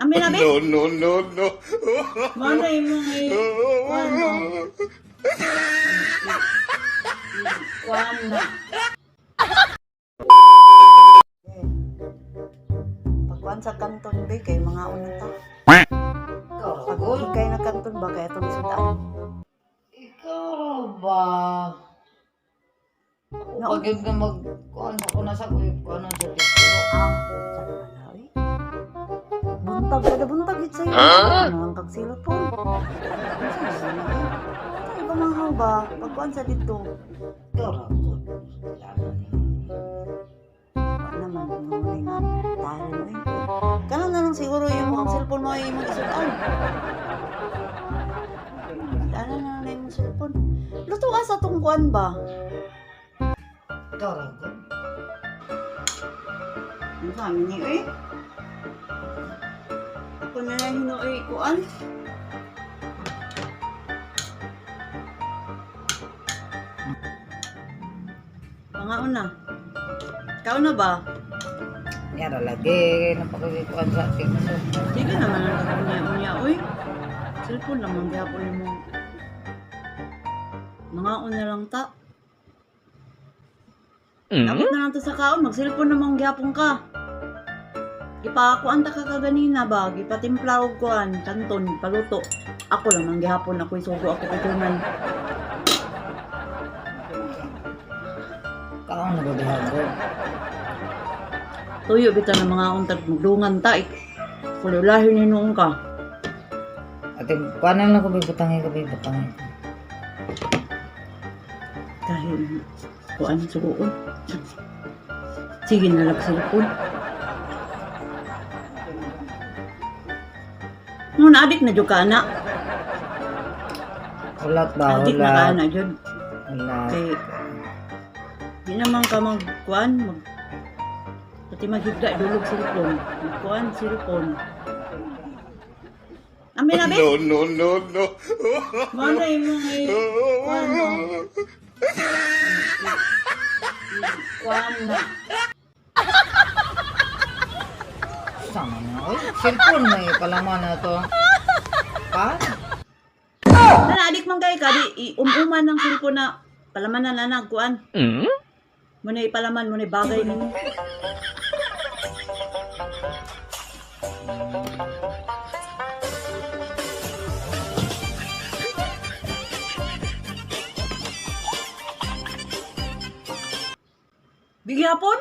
Amin na, be? No, no, no, no. Mao na imong kuan no. Kuan na. Pagkuan sa kanton be kay mga unta. Ikaw Pag ra hikay na kanton ba kay atong sudan. Ikaw ra ba? No. Pag yun ka mag... Kuan ako na sa kuy, kuan na sa dito. Ah, sabi ba na oy? Buntag kada buntag gid sa'yo. Ano ang kag cellphone? Unsa man na, eh? Sa iba mga haw ba? Pagkuan sa dito. Ikaw ra ko. Wala naman nunay na taran oy. Kanon na lang siguro yung mga cellphone mo ay imong isudan. Ano na lang imong cellphone. Luto ka sa tong kuan ba? Ikaw ra ko. Ano sa amin ni oy? Ako na lang hinuoy kuan. Mga una. Ikaw na ba? Yan ra lagi napakikuan sa tingso. Sige naman ang kanya unya oy. Cellphone lang man gihapon mo. Mga una lang ta. Dapat na lang to sa kaon, mag-cellphone naman gihapon ka. Gipakuan ta ka kaganina ba, gipatimpla og kuan, kanton, paluto. Ako lang man gihapon, ako'y sugo ako kutunan. Kaon na ba diha ko? Tuyo bitaw ng mga untag magdungan ta. Eh. Kululahin ni noon ka. Ate, kuan na lang ko bibutangin ko bibutangin. Dahil kuan sugoon. Sige na lang cellphone. No, na-addict na jud ka ana. Ulat ba? Addict na ka Ulat. ana jud. Ulat. Kay di naman ka magkuan mag pati maghigda dulog cellphone. Magkuan cellphone. Amin na be? No, no, no, no. Mao na imong kuan no. Kuan na. Sama na. Oy, cellphone may palaman na to. Pa? Na adik man kay ka di umuman ng cellphone na palaman na nanag kuan. Muna ipalaman mo na bagay nimo. Bigyapon?